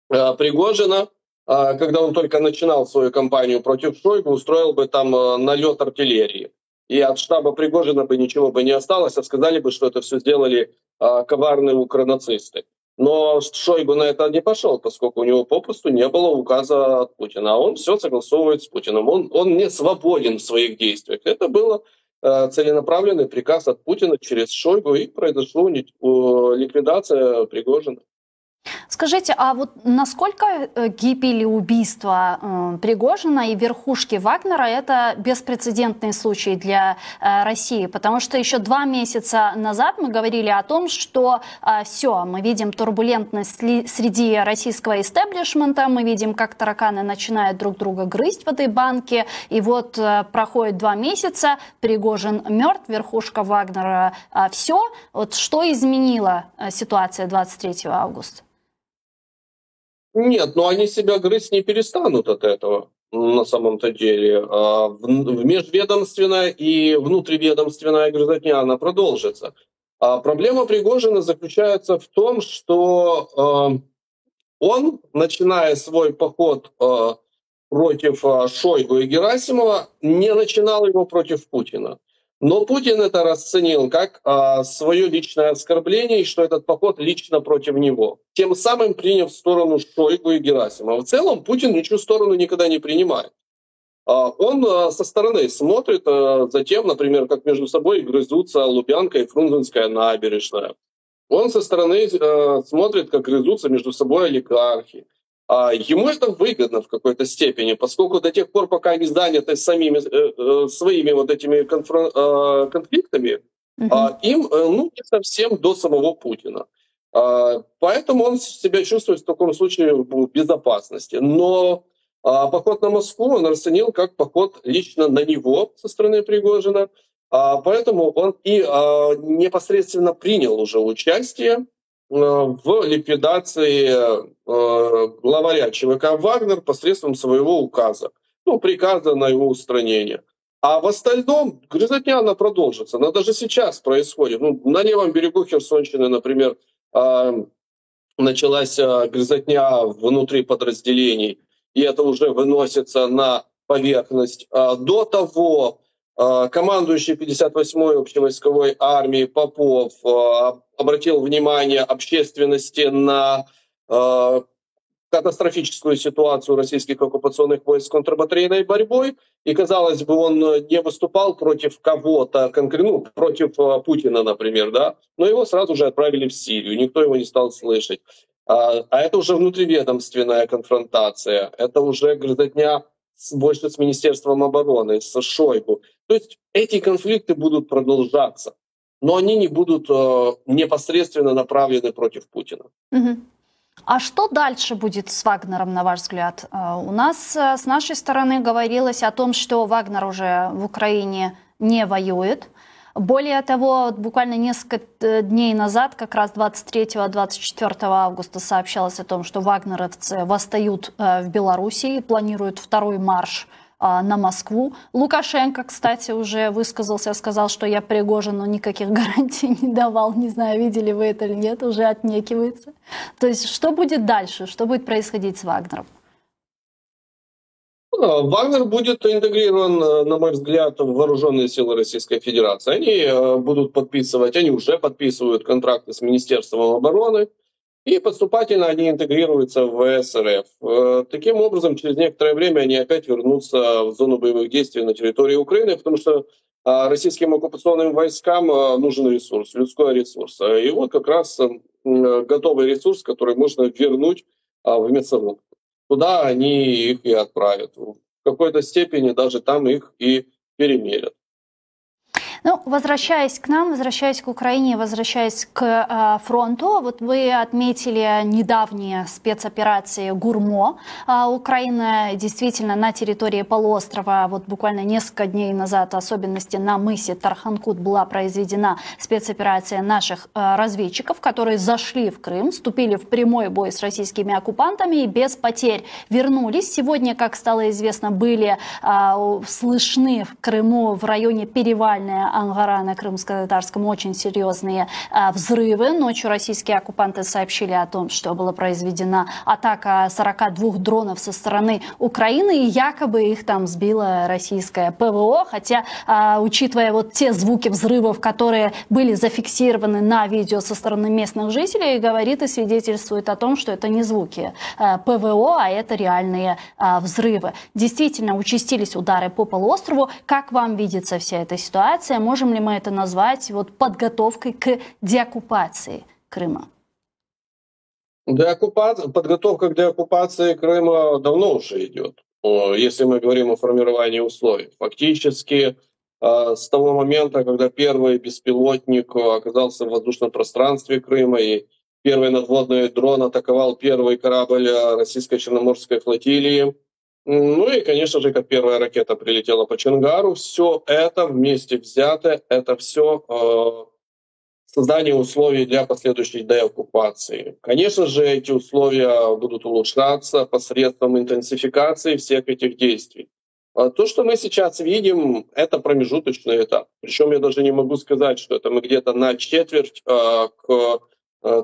Пригожина, когда он только начинал свою кампанию против Шойгу, устроил бы там налет артиллерии. И от штаба Пригожина бы ничего бы не осталось, а сказали бы, что это все сделали коварные укронацисты. Но Шойгу на это не пошел, поскольку у него попросту не было указа от Путина. А он все согласовывает с Путиным. Он, он не свободен в своих действиях. Это было целенаправленный приказ от Путина через Шойгу, и произошла ликвидация Пригожина. Скажите, а вот насколько э, гибель и убийство э, Пригожина и верхушки Вагнера это беспрецедентный случай для э, России? Потому что еще два месяца назад мы говорили о том, что все, мы видим турбулентность среди российского истеблишмента, мы видим, как тараканы начинают друг друга грызть в этой банке, и вот проходит два месяца, Пригожин мертв, верхушка Вагнера все. Вот что изменила ситуация 23 августа? Нет, но они себя грызть не перестанут от этого на самом-то деле. А, в межведомственная и внутриведомственная грызотня, она продолжится. А проблема Пригожина заключается в том, что а, он, начиная свой поход против Шойгу и Герасимова, не начинал его против Путина. Но Путин это расценил как а, свое личное оскорбление, и что этот поход лично против него. Тем самым приняв сторону Шойгу и Герасимова. В целом Путин ничью сторону никогда не принимает. А, он а, со стороны смотрит а, за тем, например, как между собой грызутся Лубянка и Фрунзенская набережная. Он со стороны а, смотрит, как грызутся между собой олигархи. А ему это выгодно в какой-то степени, поскольку до тех пор, пока они заняты самими, э, э, своими вот этими конфрон, э, конфликтами, угу. им ну, не совсем до самого Путина. А, поэтому он себя чувствует в таком случае в безопасности. Но а, поход на Москву он расценил как поход лично на него со стороны Пригожина. Поэтому он и непосредственно принял уже участие в ликвидации э, главаря ЧВК «Вагнер» посредством своего указа, ну, приказа на его устранение. А в остальном грызотня она продолжится. Она даже сейчас происходит. Ну, на левом берегу Херсонщины, например, э, началась грызотня внутри подразделений, и это уже выносится на поверхность. До того командующий 58-й общевойсковой армии Попов обратил внимание общественности на э, катастрофическую ситуацию российских оккупационных войск с контрбатарейной борьбой. И, казалось бы, он не выступал против кого-то, конкретно, ну, против Путина, например, да, но его сразу же отправили в Сирию, никто его не стал слышать. А, а это уже внутриведомственная конфронтация, это уже грызотня больше с Министерством обороны, с Шойгу. То есть эти конфликты будут продолжаться, но они не будут э, непосредственно направлены против Путина. Угу. А что дальше будет с Вагнером, на ваш взгляд? Э, у нас э, с нашей стороны говорилось о том, что Вагнер уже в Украине не воюет. Более того, буквально несколько дней назад, как раз 23-24 августа, сообщалось о том, что вагнеровцы восстают в Белоруссии и планируют второй марш. на Москву. Лукашенко, кстати, уже высказался, сказал, что я Пригожину никаких гарантий не давал. Не знаю, видели вы это или нет, уже отнекивается. То есть что будет дальше? Что будет происходить с Вагнером? Вагнер будет интегрирован, на мой взгляд, в вооруженные силы Российской Федерации. Они будут подписывать, они уже подписывают контракты с Министерством обороны, и поступательно они интегрируются в ВС РФ. Таким образом, через некоторое время они опять вернутся в зону боевых действий на территории Украины, потому что российским оккупационным войскам нужен ресурс, людской ресурс. И вот как раз готовый ресурс, который можно вернуть в мясорубку. Туда они их и отправят. В какой-то степени даже там их и перемелят. Ну, возвращаясь к нам, возвращаясь к Украине, возвращаясь к фронту, вот вы отметили недавние спецоперации ГУР МО. Украина действительно на территории полуострова, вот буквально несколько дней назад, особенности на мысе Тарханкут, была произведена спецоперация наших разведчиков, которые зашли в Крым, вступили в прямой бой с российскими оккупантами и без потерь вернулись. Сегодня, как стало известно, были слышны в Крыму в районе Перевальная Ангара на Крымско-Татарском очень серьезные взрывы. Ночью российские оккупанты сообщили о том, что была произведена атака 42 дронов со стороны Украины, и якобы их там сбила российское ПВО. Хотя, учитывая вот те звуки взрывов, которые были зафиксированы на видео со стороны местных жителей, говорит и свидетельствует о том, что это не звуки ПВО, а это реальные взрывы. Действительно, участились удары по полуострову. Как вам видится вся эта ситуация? Можем ли мы это назвать вот подготовкой к деоккупации Крыма? Подготовка к деоккупации Крыма давно уже идет, если мы говорим о формировании условий. Фактически с того момента, когда первый беспилотник оказался в воздушном пространстве Крыма и первый надводный дрон атаковал первый корабль российской Черноморской флотилии, ну и, конечно же, как первая ракета прилетела по Чонгару, все это вместе взятое, это все создание условий для последующей деоккупации. Конечно же, эти условия будут улучшаться посредством интенсификации всех этих действий. А то, что мы сейчас видим, это промежуточный этап. Причем я даже не могу сказать, что это мы где-то на четверть к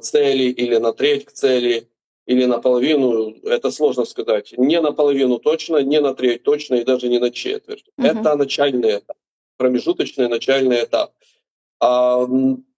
цели или на треть к цели, или наполовину, это сложно сказать. Не наполовину точно, не на треть точно и даже не на четверть. Это начальный этап, промежуточный начальный этап.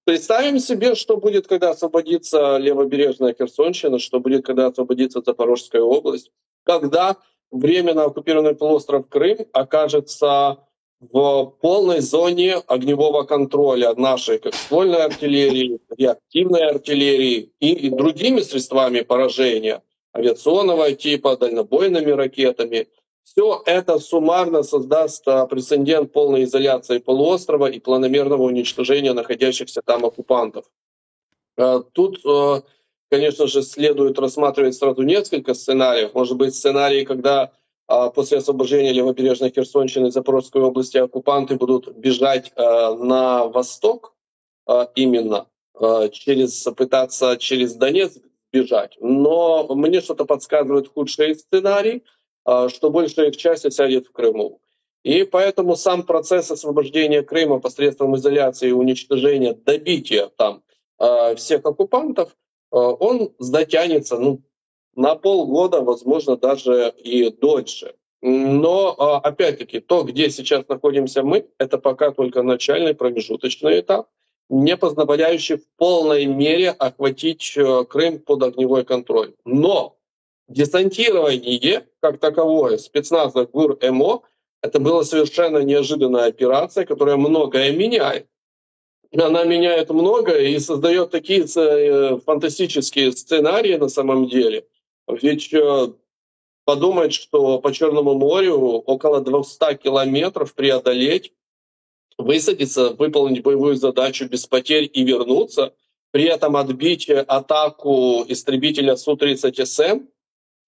Представим себе, что будет, когда освободится левобережная Херсонщина, что будет, когда освободится Запорожская область, когда временно оккупированный полуостров Крым окажется в полной зоне огневого контроля нашей как ствольной артиллерии, реактивной артиллерии и другими средствами поражения авиационного типа, дальнобойными ракетами. Все это суммарно создаст прецедент полной изоляции полуострова и планомерного уничтожения находящихся там оккупантов. Тут, конечно же, следует рассматривать сразу несколько сценариев. Может быть, сценарий, когда после освобождения левобережной Херсонщины и Запорожской области оккупанты будут бежать на восток, именно пытаться через Донецк бежать. Но мне что-то подсказывает худший сценарий, что большая их часть осядет в Крыму. И поэтому сам процесс освобождения Крыма посредством изоляции и уничтожения, добития там всех оккупантов, он затянется, ну, на полгода, возможно, даже и дольше. Но, опять-таки, то, где сейчас находимся мы, это пока только начальный промежуточный этап, не позволяющий в полной мере охватить Крым под огневой контроль. Но десантирование как таковое спецназа ГУР-МО это была совершенно неожиданная операция, которая многое меняет. Она меняет многое и создает такие фантастические сценарии на самом деле. Ведь подумать, что по Черному морю около 200 километров преодолеть, высадиться, выполнить боевую задачу без потерь и вернуться, при этом отбить атаку истребителя Су-30СМ,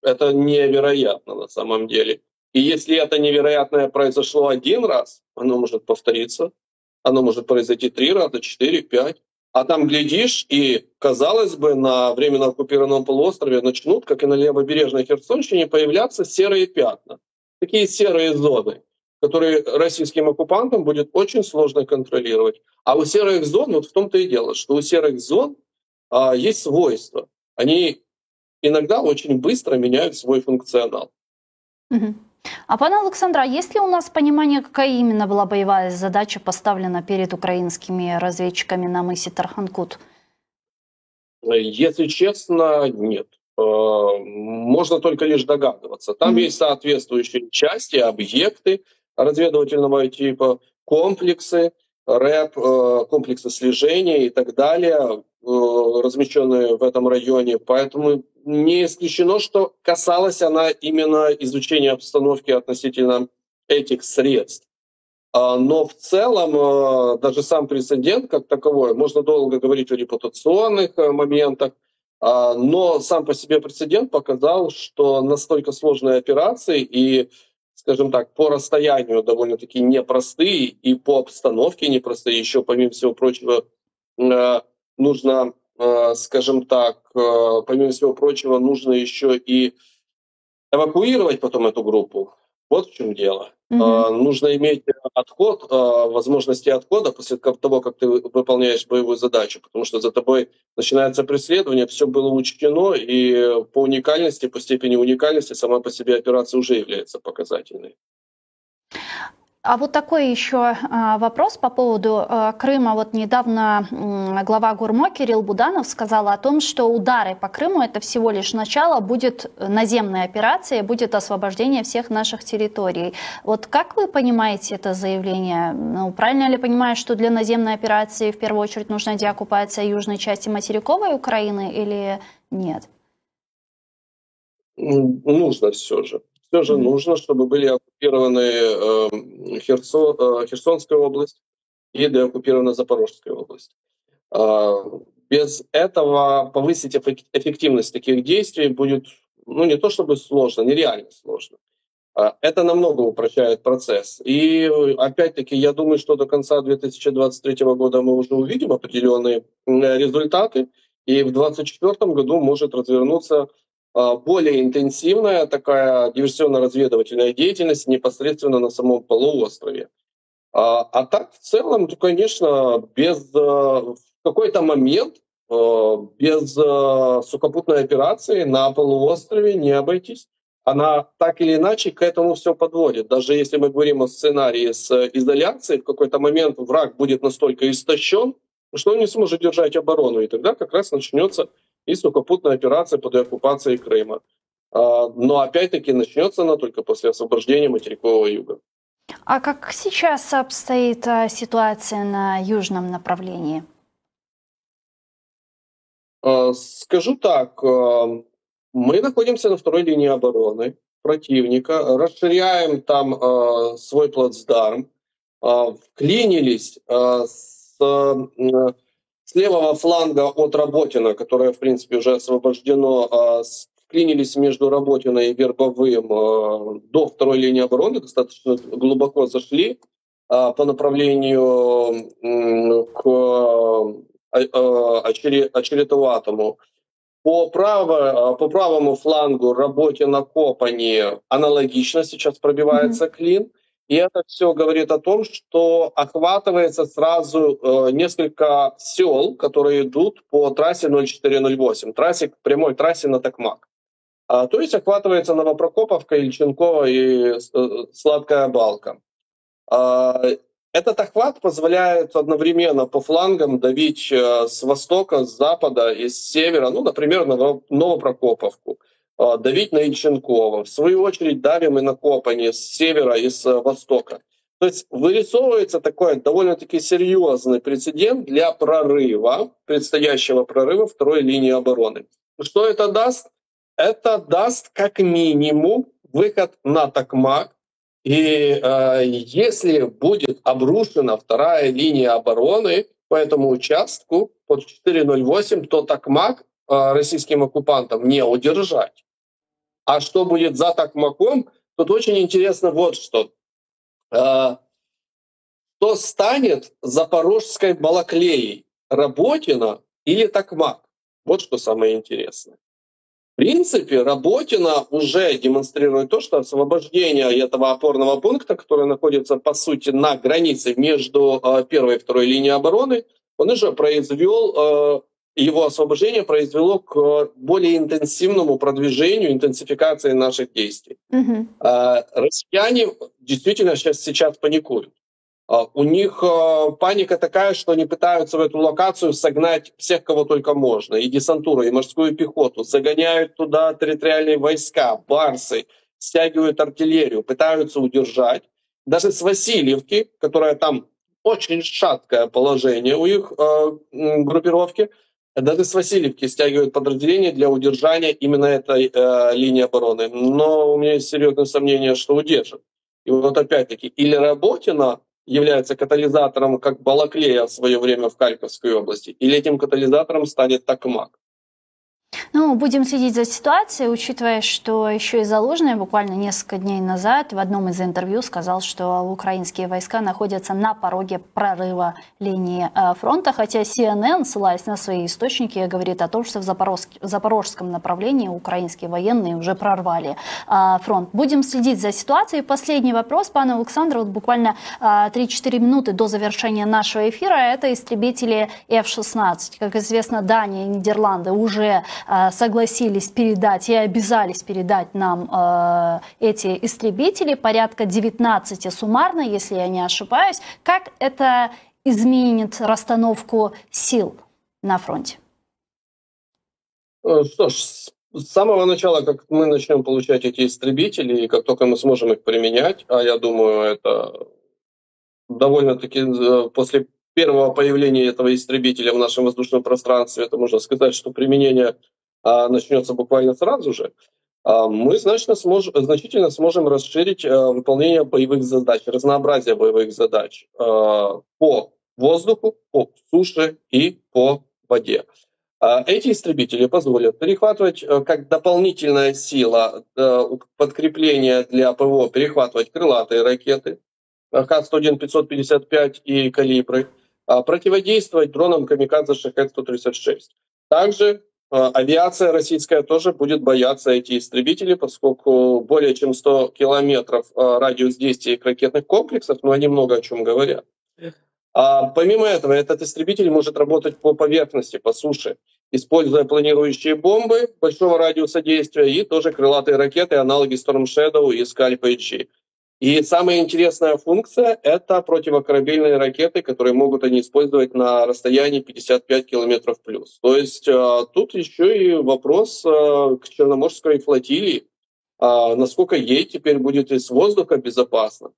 это невероятно на самом деле. И если это невероятное произошло один раз, оно может повториться, оно может произойти 3 раза, 4, 5. А там, глядишь, и, казалось бы, на временно оккупированном полуострове начнут, как и на левобережной Херсонщине, появляться серые пятна. Такие серые зоны, которые российским оккупантам будет очень сложно контролировать. А у серых зон, вот в том-то и дело, что у серых зон есть свойства. Они иногда очень быстро меняют свой функционал. Угу. А пане Александре, а есть ли у нас понимание, какая именно была боевая задача поставлена перед украинскими разведчиками на мысе Тарханкут? Если честно, нет. Можно только лишь догадываться. Там есть соответствующие части, объекты разведывательного типа, комплексы, РЭБ, комплексы слежения и так далее, размещенные в этом районе. Поэтому не исключено, что касалась она именно изучения обстановки относительно этих средств. Но в целом, даже сам прецедент как таковой, можно долго говорить о репутационных моментах, но сам по себе прецедент показал, что настолько сложные операции и, скажем так, по расстоянию довольно-таки непростые и по обстановке непростые, еще помимо всего прочего, нужно, скажем так, помимо всего прочего, нужно еще и эвакуировать потом эту группу. Вот в чем дело. Нужно иметь отход, возможности отхода после того, как ты выполняешь боевую задачу, потому что за тобой начинается преследование, все было учтено, и по уникальности, по степени уникальности сама по себе операция уже является показательной. А вот такой еще вопрос по поводу Крыма. Вот недавно глава ГУРМО Кирилл Буданов сказал о том, что удары по Крыму – это всего лишь начало, будет наземная операция, будет освобождение всех наших территорий. Вот как вы понимаете это заявление? Ну, правильно ли понимаю, что для наземной операции в первую очередь нужна деоккупация южной части материковой Украины или нет? Нужно все же. Все же нужно, чтобы были оккупированы Херсонская область и деоккупирована Запорожская область. Без этого повысить эффективность таких действий будет, ну, не то чтобы сложно, нереально сложно. Это намного упрощает процесс. И опять-таки, я думаю, что до конца 2023 года мы уже увидим определенные результаты, и в 2024 году может развернуться более интенсивная такая диверсионно-разведывательная деятельность непосредственно на самом полуострове. А так, в целом, то, конечно, в какой-то момент без сухопутной операции на полуострове не обойтись. Она так или иначе к этому все подводит. Даже если мы говорим о сценарии с изоляцией, в какой-то момент враг будет настолько истощен, что он не сможет держать оборону. И тогда как раз начнется и сухопутная операция по деоккупации Крыма. Но опять-таки начнется она только после освобождения материкового юга. А как сейчас обстоит ситуация на южном направлении? Скажу так, мы находимся на второй линии обороны противника, расширяем там свой плацдарм, вклинились с левого фланга от Работина, которое, в принципе, уже освобождено, вклинились между Работино и Вербовым до второй линии обороны, достаточно глубоко зашли по направлению к Очеретоватому. По правому флангу Работино-Копани аналогично сейчас пробивается клин. И это все говорит о том, что охватывается сразу несколько сел, которые идут по трассе 0408, прямой трассе на Токмак. То есть охватывается Новопрокоповка, Ильченкова и Сладкая Балка. Этот охват позволяет одновременно по флангам давить с востока, с запада и с севера, ну, например, на Новопрокоповку, давить на Ильченкова. В свою очередь давим и на Копани с севера и с востока. То есть вырисовывается такой довольно-таки серьезный прецедент для прорыва, предстоящего прорыва второй линии обороны. Что это даст? Это даст как минимум выход на Токмак. И если будет обрушена вторая линия обороны по этому участку под 4.08, то Токмак российским оккупантам не удержать. А что будет за Токмаком, тут очень интересно вот что. Что станет запорожской Балаклеей? Работино или Токмак? Вот что самое интересное. принципе, Работино уже демонстрирует то, что освобождение этого опорного пункта, который находится, по сути, на границе между первой и второй линией обороны, он уже произвел, его освобождение произвело к более интенсивному продвижению, интенсификации наших действий. Угу. Россияне действительно сейчас, сейчас паникуют. У них паника такая, что они пытаются в эту локацию согнать всех, кого только можно. И десантуру, и морскую пехоту. Загоняют туда территориальные войска, барсы, стягивают артиллерию, пытаются удержать. Даже с Васильевки, которая там очень шаткое положение у их группировки, даже с Васильевки стягивают подразделения для удержания именно этой линии обороны. Но у меня есть серьезное сомнение, что удержат. И вот опять-таки, или Работино является катализатором, как Балаклея в свое время в Харьковской области, или этим катализатором станет Токмак. Ну, будем следить за ситуацией, учитывая, что еще и Залужный буквально несколько дней назад в одном из интервью сказал, что украинские войска находятся на пороге прорыва линии фронта, хотя CNN, ссылаясь на свои источники, говорит о том, что в запорожском направлении украинские военные уже прорвали фронт. Будем следить за ситуацией. Последний вопрос, пане Александре, вот буквально 3-4 минуты до завершения нашего эфира, это истребители F-16. Как известно, Дания и Нидерланды уже согласились передать и обязались передать нам эти истребители, порядка 19 суммарно, если я не ошибаюсь. Как это изменит расстановку сил на фронте? Что ж, с самого начала, как мы начнем получать эти истребители, и как только мы сможем их применять, а я думаю, это довольно-таки после первого появления этого истребителя в нашем воздушном пространстве, это можно сказать, что применение начнется буквально сразу же, мы значительно сможем расширить выполнение боевых задач, разнообразие боевых задач по воздуху, по суше и по воде. Эти истребители позволят перехватывать, как дополнительная сила подкрепления для ПВО, перехватывать крылатые ракеты Х-101, 555 и калибры, противодействовать дронам камикадзе Шахед-136. Также авиация российская тоже будет бояться эти истребители, поскольку более чем 100 километров радиус действия их ракетных комплексов, но они много о чем говорят. А помимо этого, этот истребитель может работать по поверхности, по суше, используя планирующие бомбы большого радиуса действия и тоже крылатые ракеты, аналоги Storm Shadow и Scalp HG. И самая интересная функция — это противокорабельные ракеты, которые могут они использовать на расстоянии 55 километров плюс. То есть тут еще и вопрос к Черноморской флотилии, насколько ей теперь будет из воздуха безопасно.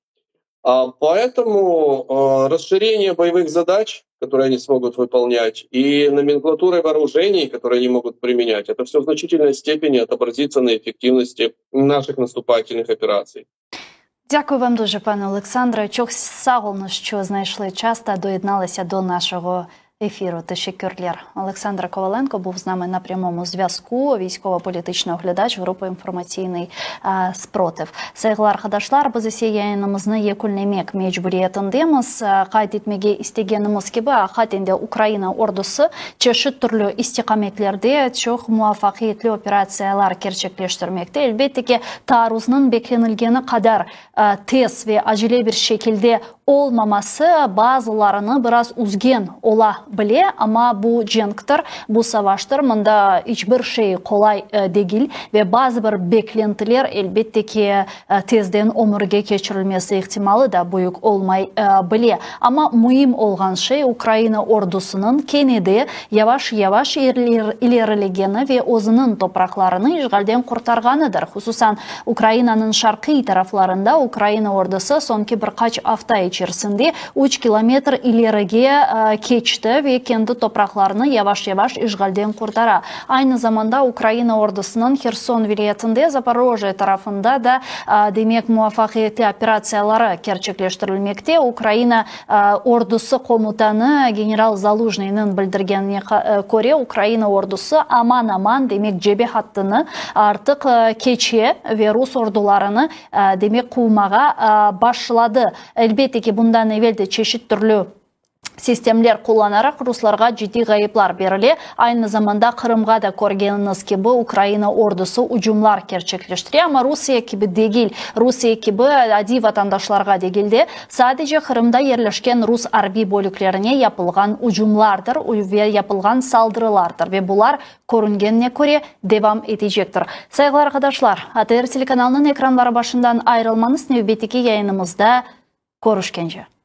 Поэтому расширение боевых задач, которые они смогут выполнять, и номенклатуры вооружений, которые они могут применять, это все в значительной степени отобразится на эффективности наших наступательных операций. Дякую вам дуже, пане Олександре. Çoq sağ oluñız, що знайшли час та доєдналися до нашого ефіру. Teşekkürler. Олександр Коваленко був з нами на прямому зв'язку, військово-політичний оглядач групи «Інформаційний спротив». Sayğılı arqadaşlar, biz ise yayınımıznı yekünlemek mecburiyetindemiz. Qayd etmege istegenimiz kibi, aqiqaten de Ukraina ordusı çeşit türlü istiqametlerde çoq muvafaqiyetli operatsiyalar kerçekleştirmekte. Elbette ki, taarruznıñ beklenilgeni qadar tez ve acele bir şekilde olmaması bazılarını biraz üzgen ola bile, amma bu cenktir, bu savaştır, mında iç bir şey qolay degil ve bazı bir beklentiler, elbette ki, tezden ömürge keçirilmesi ihtimalı da büyük olmay bile. Amma müim olğan şey, Ukraina ordusınıñ kene de yavaş-yavaş ilerilegeni ve özüniñ topraqlarını işğalden qurtarğanıdır. Hususan, Ukrainanıñ şarqiy taraflarında Ukraina ordusı soñki bir qaç afta içerisinde üç kilometr ilerige keçti ve kendi topraqlarını yavaş-yavaş işğalden qurtara. Aynı zamanda Ukraina ordusınıñ Herson vilâyetinde, Zaporojye tarafında da, demek, muvafaqiyetli operatsiyaları kerçekleştirilmekte. Ukraina ordusı komutanı general Zalujnıynıñ bildirgenine köre, Ukraina ordusı aman-aman, demek, cebe hattını artıq keçe ve rus ordularını, demek, quvmağa başladı. Elbette ki, bundan evel de çeşit türlü. Sistemler qullanaraq ruslarğa ciddiy ğayıplar berile. Aynı zamanda Qırımğa da körgeniñiz kibi Ukraina ordusı ucumlar kerçekleştire, amma Rusiye kibi degil, Rusiye kibi adiy vatandaşlarğa degil de, sadece Qırımda yerleşken rus arbiy bölüklerine yapılğan ucumlardır ve yapılğan saldırılardır ve bular, körüngenine köre, devam etecektir. Sayğılı arqadaşlar, ATR telekanalınıñ ekranları başından ayırılmañız, nevbetteki yayınımızda körüşkence.